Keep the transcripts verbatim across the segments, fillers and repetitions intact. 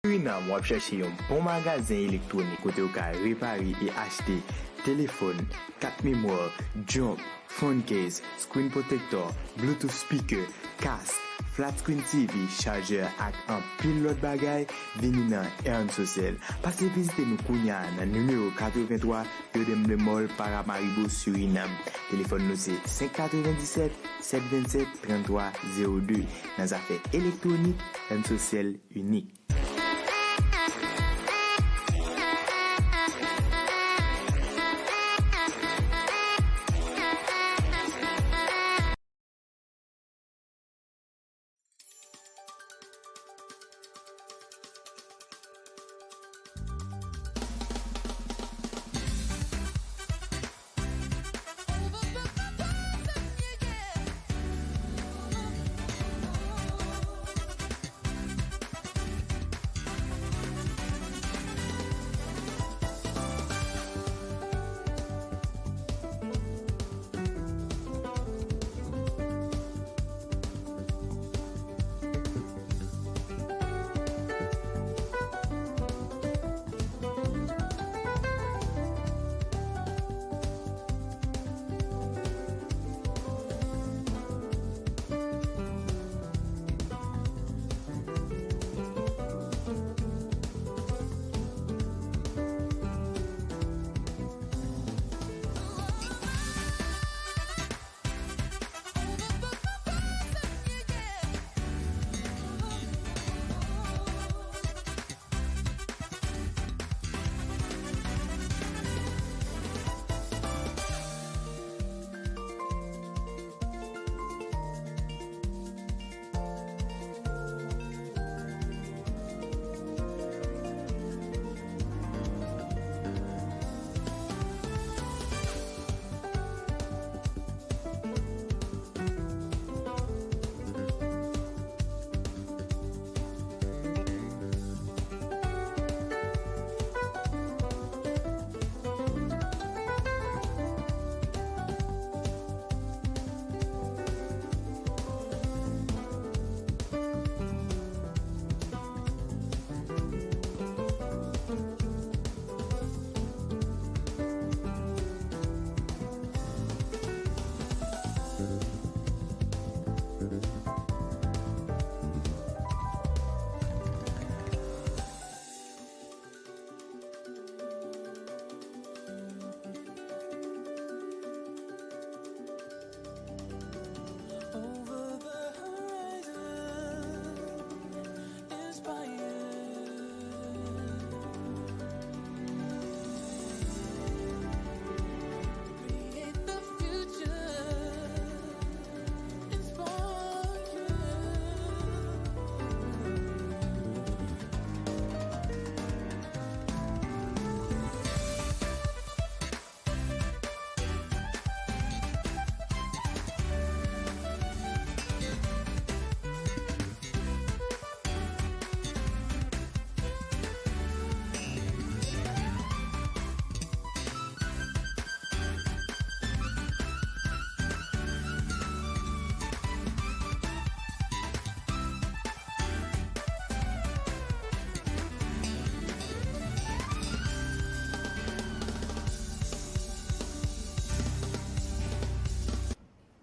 Surinam, w ap chèche yon bon magazen elektwonik kote w ka repare e achte telefòn, kat memwa, jump, phone case, screen protector, Bluetooth speaker, kask, flat screen T V, chajè ak anpil lòt bagay, vini nan Ernso Cell. Pase vizite nou kounye a nan nimewo katrevenntwa Yodem Lemol, Paramaribo, Surinam. Telefòn nou se senk katrevendisèt, sèt vennsèt, tranntwa zewo de. Nan zafè elektwonik, Ernso Cell inik.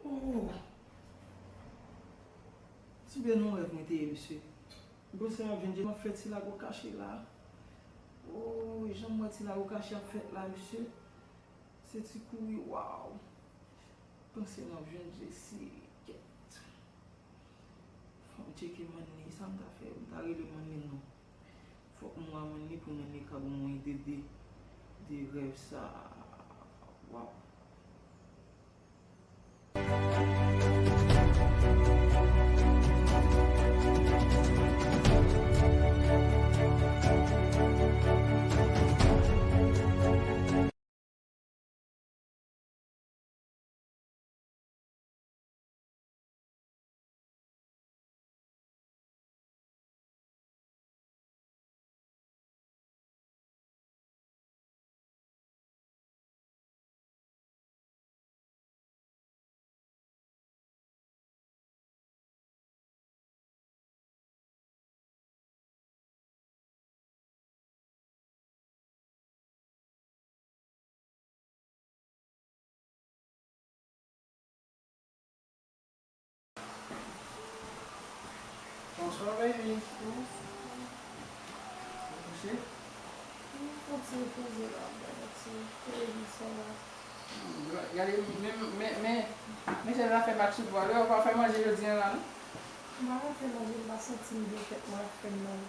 Oh! Ti byen nan rèv mwen te ye, mesye. Mwen panse m ap jwenn Jesi, m ap fè ti lago kache la. Oh, jan m wè ti lago kache ap fèt la, mesye. Se ti kouri, waw. Panse m ap jwenn Jesi, kèt. Fò m tcheke Manley, sa m ta fè? M ta rele Manley non. Fòk m wè Manley pou Manley ka ban mwen ide de, de rèv sa. Waw. Bon, baby. Ou kouche? M fon ti repoze la, m gade ti televizyon la. Gade, men, men, men, men, men, Michel la fè match foutbòl, ou pa fè manje jodi a la, non? M pa ka fè manje, m pa santi m byen, tèt mwen ap fè m mal.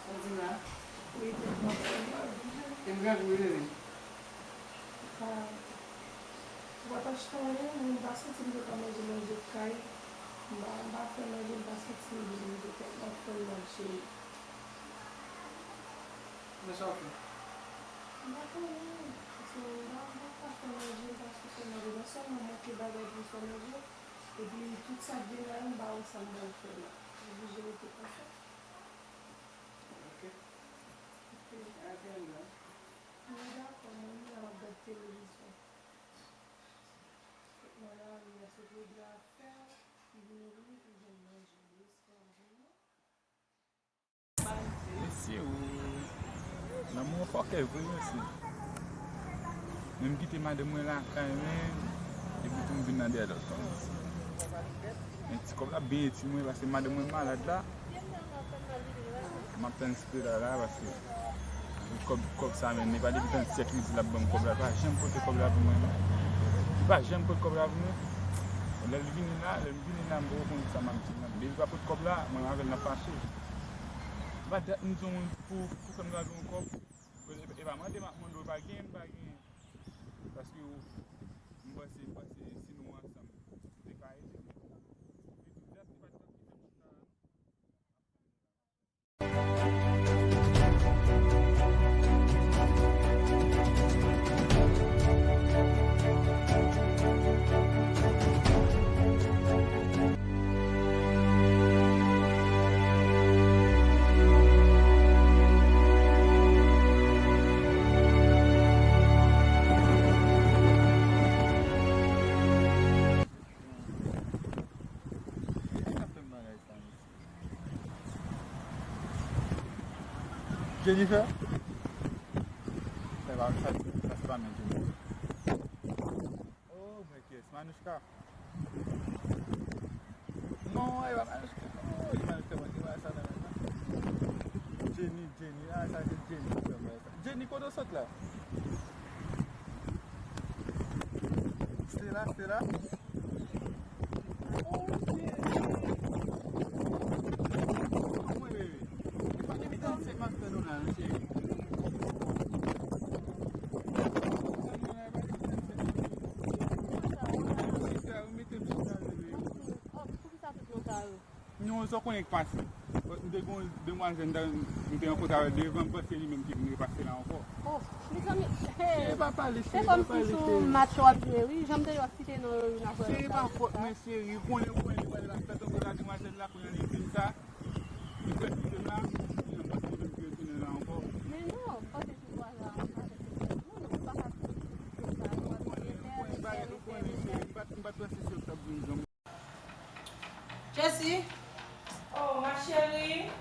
Sa w di m la? Wi, tèt mwen ap fè m mal. Te m grangou wi, bebe. Ah. Ou pa t achte anyen, mwen m pa santi m te ka manje manje kay. M pa, m pa fè manje, m pa santi m byen, manje tèt mwen ap fè m mal, cheri. Men sa w fè? M pa konnen, paske m pa, m pa ka fè manje, m pa sou fè manje. Non sèlman m manke bagay pou m fè manje, epi tout sa k gen nan men m, m pa wè sa m pral fè la. M oblije rete konsa. Ok. Ok. Mwen dakò, mwen menm la m ap gad televizyon. Mwen la, mwen se pou di afè, li vin wi, li vin manje, li esklav, non? Mesye, ou, lanmou an fòkè vre, mesye. Men m kite madanm mwen lakay mwen, epi tou m vin nan dèyè lòt fanm. Men ti kòb la ap byen etye mwen, paske madanm mwen malad la. M ap tann espre la, la, paske kòb, kòb sa, men, li pa depi trannsenk li di l ap ban m kòb la, li pa janm pote kòb la pou mwen, non. Li pa janm pote kòb la pou mwen. Lè l vini la, lè m vini la, m poko konn sa m ap di l, non. Depi l pa pote kòb la, mwen avè l n ap fache. Li pa dat m di yon moun pou, pou fè m gade yon kòb. E, e pa mande m ap mande w, pa gen, m pa gen. Paske w, m panse, m panse si nou ansanm, nou te ka ede. Men tout dat, se pa dat ki fè m chita la, non. Jennifer? Sa pa, sa, sa se pa men Jennifer. Oh, men kiyès? Manouchka? Non, e pa Manouchka. Oh, e Manouchka, mwen, e pa sa nan men la. Jenny, Jenny, ah, sa se Jenny ki fè mwen sa. Jenny, kote w sot la? Stella, Stella? Oh, ok. Mwen, bebe. E pa depi trannsenk m ap tann ou la, non, cheri. Ou mete m chita, bebe. Poukisa tout moun sa yo? Non, sa w konnen k pase. M te gen yon demwazèl, m te, m te rankontre avè l devan, m panse li menm ki vin repase la ankò. Oh, mezanmi, se pa pale, cheri, se kòmsi se yon match w ap jwe, wi. Jan m te di w ap site non yo youn apre lòt la. Se pa fòt mwen, cheri, ou konnen, ou konnen li pral la fèt ankò la, demwazèl la, kounye a li vin sa. Li fèt kite m la, li menm panse li menm ki retounen la ankò. Men non, m panse se vwazin an, m panse se vwazin an, non, non, ou pa ka site tout sa, ou pa site tèl, tèl, tèl. Ou konnen, ou konnen, cheri, m pa t, m pa t panse se yo k t ap vin jwenn mwen. Jessie. Oh, ma chérie.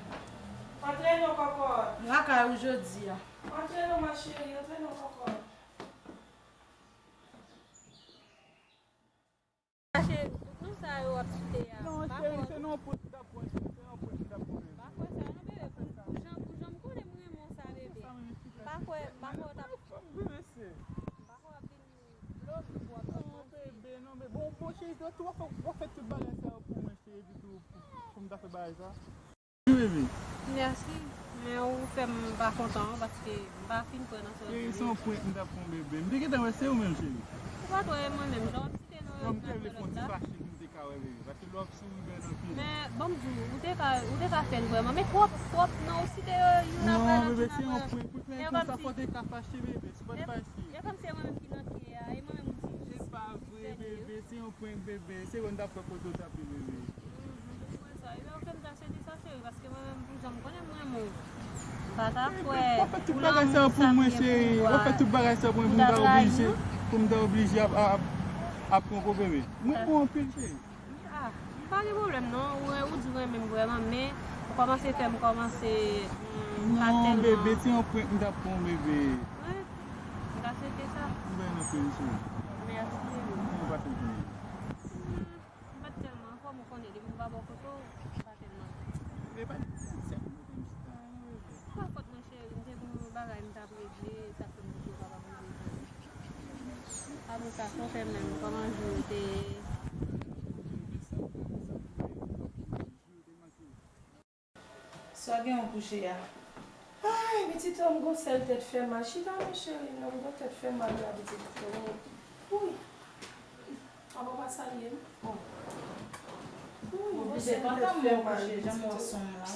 Antre non, kòkòt. M lakay ou jodi a. Antre non, ma chérie, antre non, kòkòt. Ma chérie, tout non sa yo w ap site a. Non, chérie, se nan pwent m t ap pran, se nan pwent m t ap pran, bebe. Pa kwè sa, non, bebe, pou, pou jan, pou jan m konnen m renmen w sa, bebe. Pa kwè, pa kwè w t ap. Fanm vre, mesye. Pa kwè w ap vin. Non, bebe, non, bebe. Bon, bon, cheri, w ap fè, w ap fè tout bagay sa yo pou mwen, cheri, epi tou, pou, pou m ta fè bagay sa. Wi, bebe. Mèsi, men ou fè m pa kontan, paske m pa fin kwè nan sa w ap di. Cheri, se yon prank m t ap pran, bebe. M te gentan wè se ou menm, cheri. Ou pa t wè mwen menm, jan w ap site non yo youn apre lòt la. Bon, m te vle fè yon ti fache pou m te ka wè, bebe. Paske lè w ap souri, bèl anpil. Men, ban m di w, ou te ka, ou te ka fè l vrèman. Men twòp, twòp non, ou site yo youn apre lòt, youn apre lòt. Non, bebe, se yon prank. Pou fè yon konsa, fò w te ka fache, bebe. Se pa t fasil. E kòm se mwen menm ki nan kè a, e mwen menm ou di. Se pa vre, bebe, se yon prank, bebe. Se wè n t ap fè kote w t ap ye, bebe. Mhm, m konprann sa. Ebyen, ok, m ta swete sa, cheri, paske mwen menm, pou jan m konnen m renmen w, m pa ta kwè pou lanmou sa m gen pou ou a, m ta trayi w. W ap fè tout bagay sa pou mwen, cheri. W ap fè tout bagay sa pou mwen, pou m ta oblije, pou m ta oblije ap, ap, ap pran pou bebe. Mwen bon anpil, cheri. Ah, m pa gen pwoblèm non. Ou, ou di w renmen m vrèman, men ou kòmanse fè m kòmanse, hmm, pa tèlman. Non, bebe, se yon prank m t ap pran, bebe. Wi, m ta swete sa. M bay nan fè, mesye. Mèsi, bebe. Kòman w pase jounen? Hmm, m pa t tèlman anfòm, ou konnen, depi m pa bò kote w, Ap regle, sa fè m kite yo pa pa poze tande. Apre sa, fò fè menm, kòman jou yo te ye? Sa gen yon kouche a. Ay, pitit, m gon sèl tèt fè mal. Chita non, cheri, non, m gon tèt fè mal la, pitit. Wi. Papa pa salye m. Wi, m gon sèl tèt fè mal, pitit.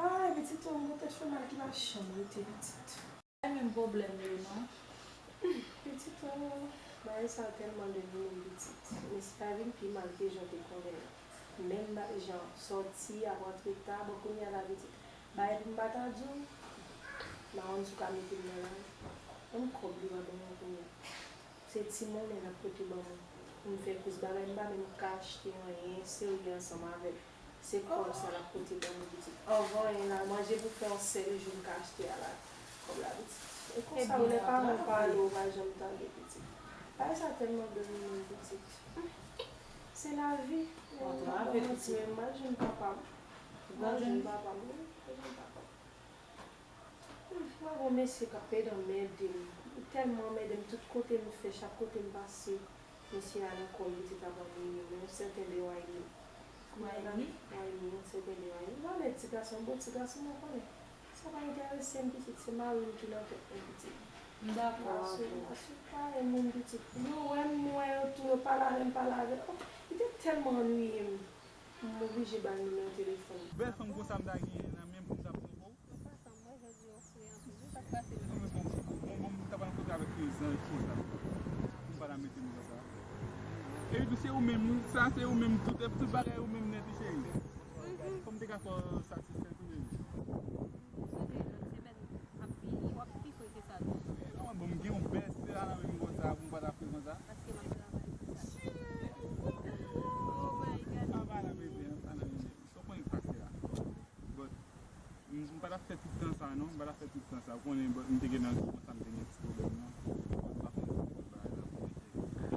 Ay, pitit, m gon tèt fè mal ki pa janm rete, pitit. Pa menm pwoblèm yo, non. Pitit, oh, bagay sa tèlman domine m, pitit. Men se pa vin pi mal ke jan te konnen an. Menm ba-, jan sòti, ap rantre ta, bon, kounye a la, pitit. Bagay pou m pa ta di w, m pa konn si w ka mete m nan lari. Menm kòb li pa ban mwen kounye a. Se ti monnen l ap pote ban mwen pou m fè kous bagay, m pa menm ka achte anyen serye ansanm avè l. Se kòb sa l ap pote ban mwen, pitit. Anvan anyen la, manje pou fè yon sèl jou m ka achte a la, kòb la, pitit. E konsa, lè paran w pale, w pa janm tande, pitit. Bagay sa tèlman domine m, pitit. Se lavi. M pa manti, men m al jwenn papa m. M al jwenn papa m, wi, m al jwenn papa m. Hmm, mwen gon mesye k ap ede m, ede m. Li tèlman anmède m, tout kote m fè, chak kote m pase, mesye a nan kò l, pitit, ap anmède m. Yon sèten de Wayne. Wayne? Wayne, yon sèten de Wayne. Valè ti gason, bon ti gason, mwen konnen. Sa pa enterese m, pitit, se mari m ki nan tèt mwen, pitit. M dakò avè w. Asou, asou pa yon moun, pitit. Yo wè m, m wè yo tou, yo pale avè m, pale avè m. Oh, li te tèlman annuiye m. M oblije ba l nimewo telefòn. Bèl fanm konsa m ta genyen nan men m pou m ta pran pou ou. Ou pa sanm, mwen jodi yo fre anpil. Wi, sa k pase menm? Non, men bon, bon, bon, m ta pral kote avèk yon zanj konsa. Pou m pa ta mete m konsa. Epi tou, se ou menm, wi. Sa, se ou menm. Tout, tout bagay ou menm nèt, wi, cheri. Fò m te ka fè w satisfè tou, bebe. Sonje lòt semèn ap vini, w ap pi fre ke sa tou. E, non, bon, m gen yon bèl sè a nan men m konsa, pou m pa ta fre konsa. Paske m ap travay pou sa. Oh my God. Sa pa nan bebe, sa nan men m. Sa w konnen k pase a. But, m, m pa t ap fè tout tan sa, non. M pa t ap fè tout tan sa. Ou konnen, but, m te gen nan jou konsa, m te gen ti pwoblèm, non. M pa konn si se tout bagay la pou mwen jere.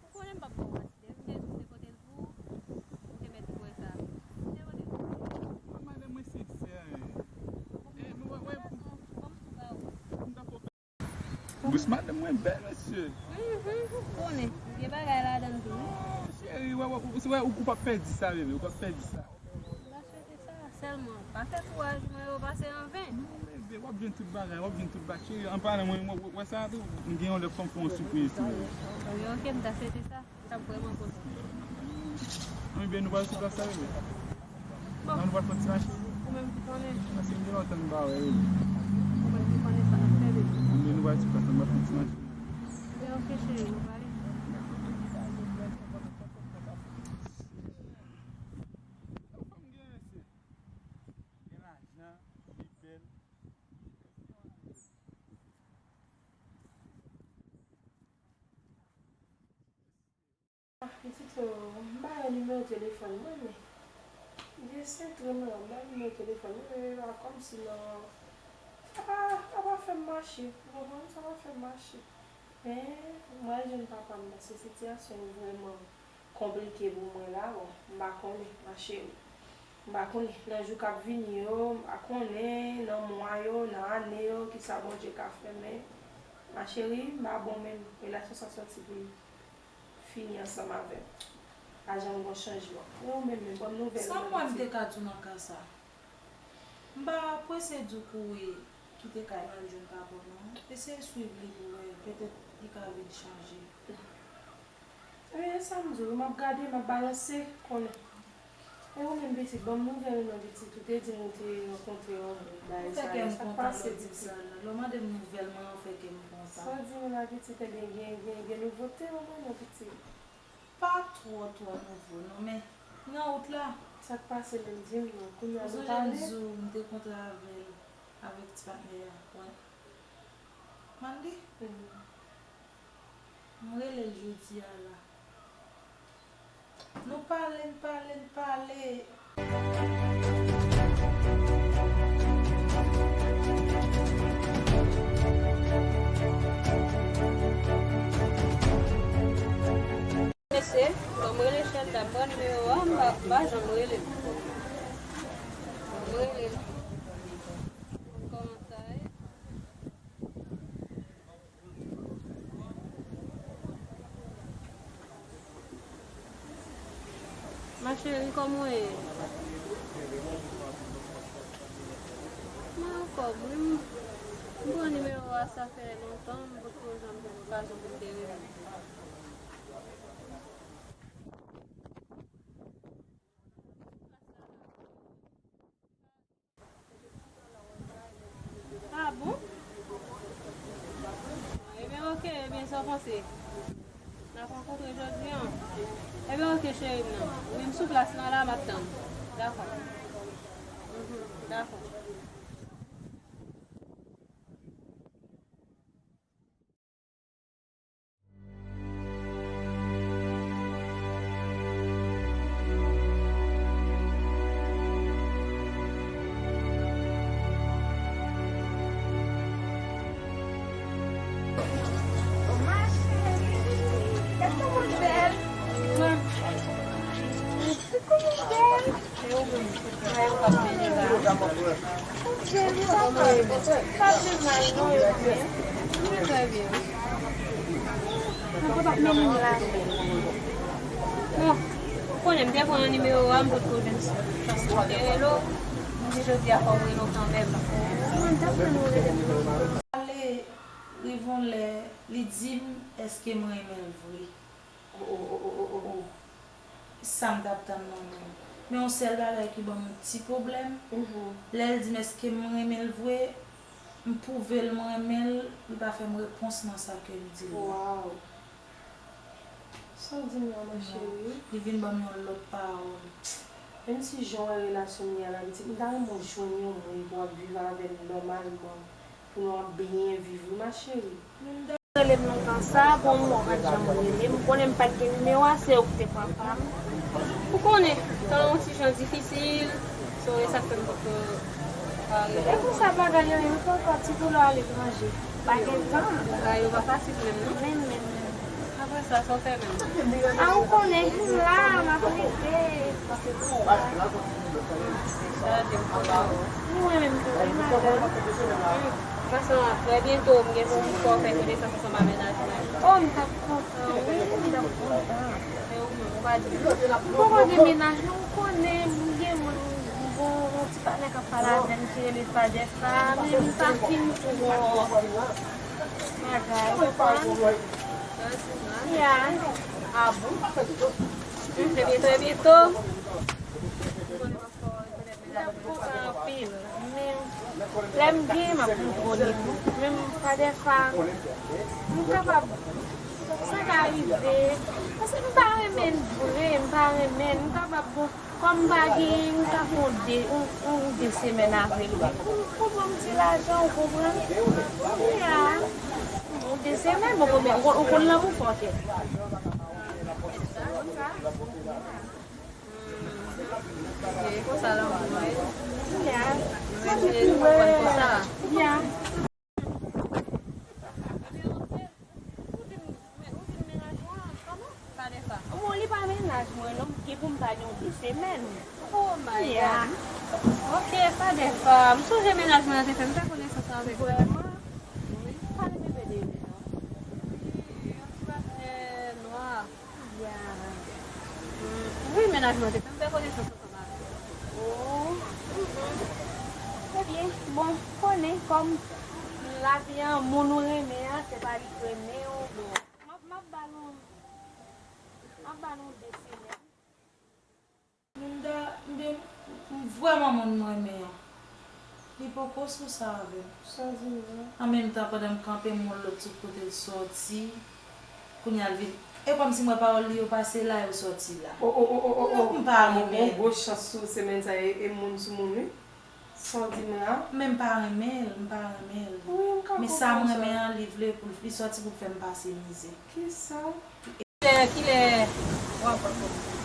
Ou konnen m p ap ba w manti. Depi m te di w se kote l pou ou, ou te mèt wè sa. Se kote l pou ou. Mwen, madanm mwen sensè, hein. Eh, nou wè, wè, pou, pou m ta fè w pè. Bous madanm mwen bèl, mesye. Mhm, ou konnen. Gen bagay ladan l tou, wi. Oh, cheri, wè, wè, ou, wè, ou, ou p ap pèdi sa, bebe, ou p ap pèdi sa. M ta swete sa, sèlman pa fè kouraj mwen yo pase an ven. Non, bebe, w ap jwenn tout bagay, w ap jwenn tout bagay. Cheri, an palan mwen, w, w, wè sa tou, m gen yon lòt fanm pou yon sipriz tou. Wi, ok, m ta swete sa. M t ap vrèman kontan. Anben, nou pral sou plas la, bebe. Bon. An, nou pral fè ti mache. Ou menm ki konnen. Paske m gen lontan m pa wè, bebe. Ou menm ki konnen sa n ap fè, bebe. Anben, nou pral sou plas la, nou pral fè ti mache. Anben, ok, cheri, nou prale. Yon fanm gen, mesye. Gen lajan, li bèl. Ah, pitit, oh, m ba yo nimewo telefòn mwen, men Dye sent, mwen, m ba yo nimewo telefòn mwen, men yo pa kòmsi nan, sa pa, sa pa fè m mache, ou konprann, sa pa fè m mache. Men, mwen al jwenn papa m, paske sitiyasyon an vrèman konplike pou mwen la, bon, m pa konnen, ma chérie. M pa konnen, nan jou k ap vini yo, m pa konnen, nan mwa yo, nan ane yo, kisa Bondye ka fè, men, ma chérie, m pa bon menm, relasyon sa sòti pou l fini ansanm avè m. Pa janm gon chanjman. E ou menm, menm, ban m nouvèl ou, pitit. Sa m wè m te ka di w nan ka sa. M pa prese di w kouri kite kay la al jwenn papa w, non. Eseye swiv li pou w wè, petèt li ka vin chanje. Ebyen, e sa m di w, m ap gade, m ap balanse, konnen. E ou menm, pitit, ban m nouvèl ou non, pitit. Ou te di m ou te rankontre yon moun, bagay sa yo, sa k pase, pitit? Lè w mande m nouvèl mwen, ou fè kè m kontan. Sa w di m la, pitit, ebyen, gen, gen, gen nouvote, ban mwen non, pitit. Pa twò, twò nouvo, non, men nan wout la. Sa k pase menm, di m non, kounye a nou pale. Ou sonje m di w, m te kontre avè l, avèk ti patnè a, wè. Mandy? Mhm. M rele l jodi a la. Nou pale, n pale, n pale. Mesye, ban m rele Shelda, m pran nimewo a, m pa, m pa janm rele l. Ban m rele l. Kòman sa ye? Cheri, kòman w ye? Mwen anfòm, wi. M, m pran nimewo a, sa fè lontan, m potko janm jwenn okazyon pou m te rele w. Ah bon? Ebyen, oke, ebyen, sa w panse? N ap rankontre jodi a? Ebyen, oke, cheri m nan. Wi, m sou plas lan la, m ap tann. Dakò. Mhm, dakò. Trè byen. Mwen pa t ap mennen m la. Bon, ou konnen m te pran nimewo a, m potko jwenn chans pou m te rele w. M di jodi a fò m rele w kanmenm. Mwen t ap tann ou rele m. Ale rive yon lè, li di m èske m renmen l vre. Sa m t ap tann nan men l. Men yon sèl bagay ki ban m yon ti pwoblèm, lè l di m èske m renmen l vre, m pwouve l m renmen l, li pa fè m repons nan sa ke m di l la. Waw! Sa w di m la, ma cheri? Li vin ban m yon lòt pawòl. Menm si jan w wè relasyon m ye a la, m di, m ta renmen w jwenn yon moun pou w ap viv avè l nòmalman, pou nou ap byen viv, wi, ma cheri. Rele m lontan sa, bon, m wè w pa t janm rele m. M konnen m pa t gen nimewo a, se ou ki te pran pa m. Ou konnen, tan an yon ti jan difisil, so, e sa k fè m poko, euh, rele. E konsa bagay yo ye, m poko ti pou lè aletranje. Pa gen tan. Bagay yo pa fasil menm, non? Menm, menm, menm. Apre sa, sa w fè menm? A, ou konnen, m la, m ap rete. Se pou sa. Sa, se pou sa. Mwen menm tou, wi, madanm. Paske trè byento, m gen pou m fè konesans ansanm a mennaj mwen. Oh, m t ap kontan, wi, m t ap kontan. Men ou menm, ou pa di m. M poko gen mennaj, non, ou konnen, m gen moun, m gon yon ti patnè k ap pale avè m ki rele Fadèfa, men m pa fin twò bagay, ou konprann? Ya. Ah bon? Trè byento, trè byento. M t ap kontan anpil, men lè m gen, m ap montre w li tou. Men m, Fadèfa, m kapab, sa ka rive, paske m pa renmen l vre, m pa renmen l, m kapab, bon, kòm m pa genyen, m ka fè yon de, yon, yon de semèn avè l. Pou, pou bon ti lajan, ou konprann? Ya. Yon de semèn, bon, konbyen, ou konn, ou konn lanmou fò kè. Hmm. E konsa lanmou ye. Ya. Rete konprann konsa. Ya. Ou di m, men, ou di m mennaj mwen an, kòman? Fadèfa. Bon, li pa mennaj mwen, non. M gen pou m pa gen yon de semèn. Oh my God. Ya. Ok, Fadèfa. M sonje mennaj mwen an te fè m fè konesans avèk ou. Vrèman? Wi. Pa gen bebe de li, non. Wi, yon ti patnè nwa. Ya. Mm, wi, mennaj mwen te fè m fè konesans ansanm avè l. Oh. Mm-mm. Ebyen, bon, konnen kòm lavi an, moun ou renmen an, se pa li k renmen w, bon. M ap, m ap ba l yon, m ap ba l yon de semèn. Linda, m de, m vrèman moun m renmen an. Li poko sou sa avè m. Sa di m nan. An menm tan, pandan m kanpe, m wè lòt sot kote l sòti. Kounye a l vin. E kòmsi m wè pawòl li yo pase la, yo sòti la. O, o, o, o, o, o. M pa renmen l. Bon, bon chans sou semèn sa, e, e moun sou moun, wi. Sa w di m la? Men m pa renmen l, m pa renmen l. Wi, m ka konprann sa. Men sa m renmen an, li vle pou l, li sòti pou l fè m pase mizè. Kisa? Kilè, kilè w ap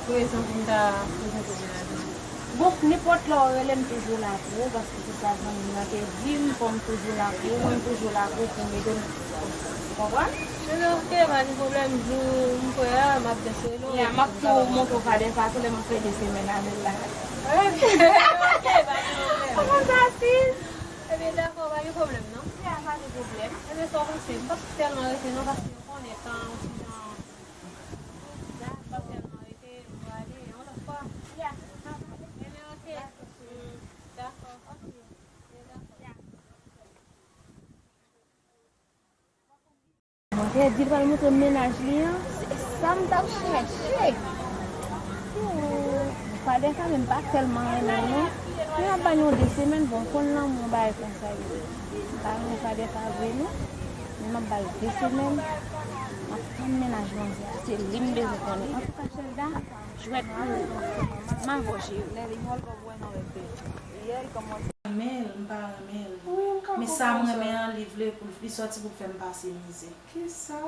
prezan pou m ta prezante w mennaj mwen? Bon, nenpòt lè w rele m, toujou la pou ou, paske se sa zanmi m nan te di m, fò m toujou la pou ou, mwen m toujou la pou ou, pou m ede w. Ou konprann? Ebyen, oke, pa gen pwoblèm, jou m prè a, m ap jis rele w. Ya, m ap tou montre w Fadèfa tou lè m ap fè de semèn avè l la. Oke, oke, pa gen pwoblèm. Kòman sa, sis? Ebyen, dakò, pa gen pwoblèm, non. Ya, pa gen pwoblèm. Ebyen, sa w panse? M p ap tèlman rete, non, paske w konnen tan an, yon ti jan. Ya, m p ap tèlman rete, m prale yon lòt fwa. Lè di l pral montre m mennaj li an, se sa m t ap chèche. Yo, Fadè Fabe m pa tèlman renmen l non. Men m ap ba l yon de semèn, bon, m konn lanmou yon bagay konsa yo ye. M pa renmen Fadè Fabe non. Men m ap ba l de semèn, m ap tann mennaj manzè a. Se li m bezwen konnen. Antouka, Chelda, jwèt pou ou. M avè w, cheri. Renmen l, m pa renmen l. Men sa m renmen an, li vle pou li sòti pou l fè m pase mizè. Kisa?